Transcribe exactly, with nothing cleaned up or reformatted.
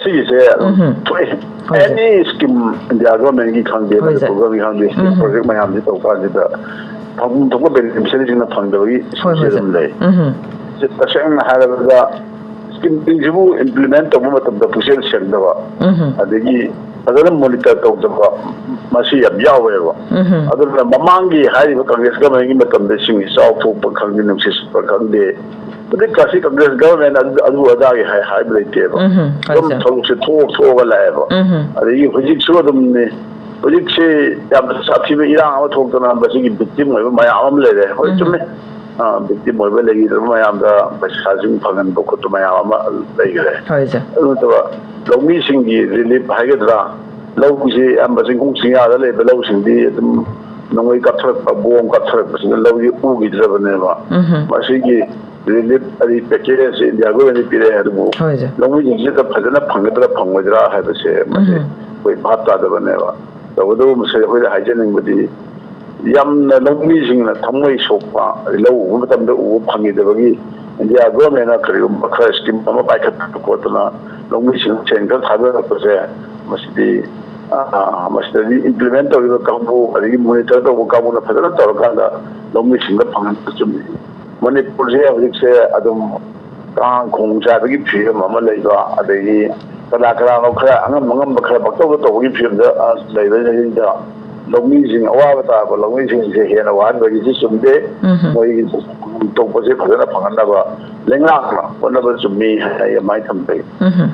ꯁꯤꯒꯤꯁꯦ ꯑꯗꯨꯝ ꯎꯝ꯫ ꯊꯣꯛꯑꯦ꯫ ꯍꯣꯏ, ꯁꯥꯔ꯫ Any scheme, India government ꯀꯤ ꯈꯪꯗꯦ, ꯍꯣꯏ, ꯁꯥꯔ꯫ ꯃꯅꯤꯄꯨꯔ government ꯀꯤ ꯈꯪꯗꯦ, ꯎꯝ꯫ Project ꯃꯌꯥꯝꯁꯦ ꯇꯧ ꯀꯥꯟꯁꯤꯗ ꯐꯪꯐꯝ ꯊꯣꯛꯄ beneficiary ꯁꯤꯡꯅ ꯐꯪꯗꯕꯒꯤ ꯍꯣꯏ, ꯍꯣꯏ, ꯁꯤꯁꯨ ꯁꯥꯔ꯫ ꯑꯗꯨꯝ ꯂꯩ꯫ ꯎꯝ꯫ ꯁꯤ ꯇꯁꯦꯡꯅ ꯍꯥꯏꯔꯕꯗ scheme ꯁꯤꯡꯁꯤꯕꯨ implement ꯇꯧꯕ ꯃꯇꯝꯗ ꯄꯨꯛꯆꯦꯜ ꯁꯦꯡꯗꯕ, ꯎꯝ꯫ ꯑꯗꯒꯤ ꯐꯖꯅ monitor ꯇꯧꯗꯕ, ꯃꯁꯤ ꯌꯥꯝ ꯌꯥꯎꯋꯦꯕ꯫ ꯎꯝ꯫ ꯑꯗꯨꯅ ꯃꯃꯥꯡꯒꯤ ꯍꯥꯏꯔꯤꯕ Congress government ꯀꯤ ꯃꯇꯝꯗ ꯏꯁꯤꯡ ꯏꯆꯥꯎ ꯊꯣꯛꯄ ꯈꯪꯗꯦ, ꯅꯨꯡꯁꯤꯠ ꯁꯤꯠꯄ ꯈꯪꯗꯦ, ꯍꯧꯖꯤꯛ ꯀꯥꯁꯤ Congress government ꯑꯗꯨ, ꯑꯗꯨ ꯑꯗꯥꯒꯤ ꯍꯥꯏ-, ꯍꯥꯏꯕ ꯂꯩꯇꯦꯕ꯫ ꯎꯝ, ꯍꯣꯏ, ꯑꯗꯨꯝ ꯁꯥꯔ꯫ ꯊꯕꯛꯁꯦ ꯊꯣꯛ-, ꯊꯣꯛꯑꯒ ꯂꯥꯛꯑꯦꯕ꯫ ꯎꯝ꯫ ꯑꯗꯒꯤ ꯍꯧꯖꯤꯛꯁꯨ ꯑꯗꯨꯝꯅꯤ꯫ ꯍꯧꯖꯤꯛꯁꯤ ꯌꯥꯝ ꯁꯥꯊꯤꯕ ꯏꯔꯥꯡ ꯑꯃ ꯊꯣꯛꯇꯅ ꯃꯁꯤꯒꯤ victim ꯑꯣꯏꯕ ꯃꯌꯥꯝ ꯑꯃ ꯂꯩꯔꯦ꯫ ꯍꯣꯏ, ꯎꯝ꯫ ꯆꯨꯝꯃꯦ꯫ ꯑ, victim ꯑꯣꯏꯕ ꯂꯩꯈꯤꯗ꯭ꯔꯕ ꯃꯌꯥꯝꯗ ꯄꯩꯁꯥꯁꯤꯡ ꯐꯪꯍꯟꯕ ꯈꯣꯠꯄ ꯃꯌꯥꯝ ꯑꯃ ꯂꯩꯈ꯭ꯔꯦ꯫ ꯍꯣꯏ, ꯁꯥꯔ꯫ ꯑꯗꯨ ꯅꯠꯇꯕ ꯂꯧꯃꯤꯁꯤꯡꯒꯤ relief ꯍꯥꯏꯒꯗ꯭ꯔꯥ, ꯂꯧꯁꯤ ꯑꯌꯥꯝꯕ ꯆꯤꯡꯈꯣꯡ ꯆꯤꯡꯌꯥꯗ ꯂꯩꯕ ꯂꯧꯁꯤꯡꯗꯤ ꯑꯗꯨꯝ ꯅꯣꯡꯃꯩ ꯀꯥꯞꯊꯔꯛꯄ, ꯕꯣꯝ ꯀꯥꯞꯊꯔꯛꯄꯁꯤꯅ ꯂꯧꯁꯤ ꯎꯈꯤꯗ꯭ꯔꯕꯅꯦꯕ꯫ ꯎꯝ꯫ ꯃꯁꯤꯒꯤ relief ꯑꯗꯩ package ꯁꯤ India government ꯅ ꯄꯤꯔꯛꯑꯦ, ꯑꯗꯨꯕꯨ ꯍꯣꯏ, ꯁꯥꯔ꯫ ꯂꯧꯃꯤꯁꯤꯡꯁꯤꯗ ꯐꯖꯅ ꯐꯪꯒꯗ꯭ꯔꯥ ꯐꯪꯉꯣꯏꯗ꯭ꯔꯥ ꯍꯥꯏꯕꯁꯦ ꯃꯁꯤ ꯎꯝ꯫ ꯑꯩꯈꯣꯏ ꯚꯥꯞ ꯇꯥꯗꯕꯅꯦꯕ꯫ ꯇꯧꯕꯇꯕꯨ ꯃꯁꯤ ꯑꯩꯈꯣꯏꯗ ꯍꯥꯏꯖꯅꯤꯡꯕꯗꯤ, ꯌꯥꯝꯅ ꯂꯧꯃꯤꯁꯤꯡꯅ ꯊꯃꯣꯏ ꯁꯣꯛꯄ, ꯂꯧ ꯎꯕ ꯃꯇꯝꯗ ꯎꯕ ꯐꯪꯈꯤꯗꯕꯒꯤ India government ꯅ ꯀꯔꯤꯒꯨꯝꯕ ꯈꯔ scheme ꯑꯃ ꯄꯥꯏꯈꯠꯇꯅ ꯈꯣꯠꯇꯅ ꯂꯧꯃꯤꯁꯤꯡ ꯁꯦꯟ ꯈꯔ ꯊꯥꯗꯔꯛꯄꯁꯦ, ꯃꯁꯤꯗꯤ, ꯑ, ꯃꯁꯤꯗꯗꯤ implement ꯇꯧꯔꯤꯕ ꯀꯥꯡꯕꯨ, ꯑꯗꯒꯤ monitor ꯇꯧꯕ ꯀꯥꯡꯕꯨꯅ ꯐꯖꯅ ꯇꯧꯔꯀꯥꯟꯗ ꯂꯧꯃꯤꯁꯤꯡꯗ ꯐꯪꯍꯟꯕ ꯆꯨꯝꯃꯤ꯫ ꯃꯅꯤꯄꯨꯔꯁꯦ ꯍꯧꯖꯤꯛꯁꯦ ꯑꯗꯨꯝ ꯀꯥꯡ ꯈꯣꯡ ꯆꯥꯏꯕꯒꯤ ꯐꯤꯕꯝ ꯑꯃ ꯂꯩꯕ, ꯑꯗꯒꯤ ꯀꯅꯥ ꯀꯅꯥꯅꯣ ꯈꯔ ꯑꯉꯝ ꯑꯉꯝꯕ ꯈꯔ ꯄꯪꯇꯧꯗ ꯇꯧꯕꯒꯤ ꯐꯤꯕꯝꯗ, ꯑ, ꯂꯩꯕꯁꯤꯡꯁꯤꯗ ꯂꯧꯃꯤꯁꯤꯡ, ꯑꯋꯥꯕ ꯇꯥꯔꯕ ꯂꯧꯃꯤꯁꯤꯡꯁꯦ ꯍꯦꯟꯅ ꯋꯥꯍꯟꯕꯒꯤꯁꯨ ꯆꯨꯝꯗꯦ꯫ ꯎꯝ꯫ ꯃꯣꯏꯒꯤ ꯇꯧꯕꯁꯦ ꯐꯖꯅ ꯐꯪꯍꯟꯅꯕ ꯂꯩꯉꯥꯛꯅ ꯍꯣꯠꯅꯕ ꯆꯨꯝꯃꯤ ꯍꯥꯏꯅ ꯑꯩ ꯑꯗꯨꯃꯥꯏꯅ ꯊꯝꯖꯒꯦ꯫ ꯎꯝ꯫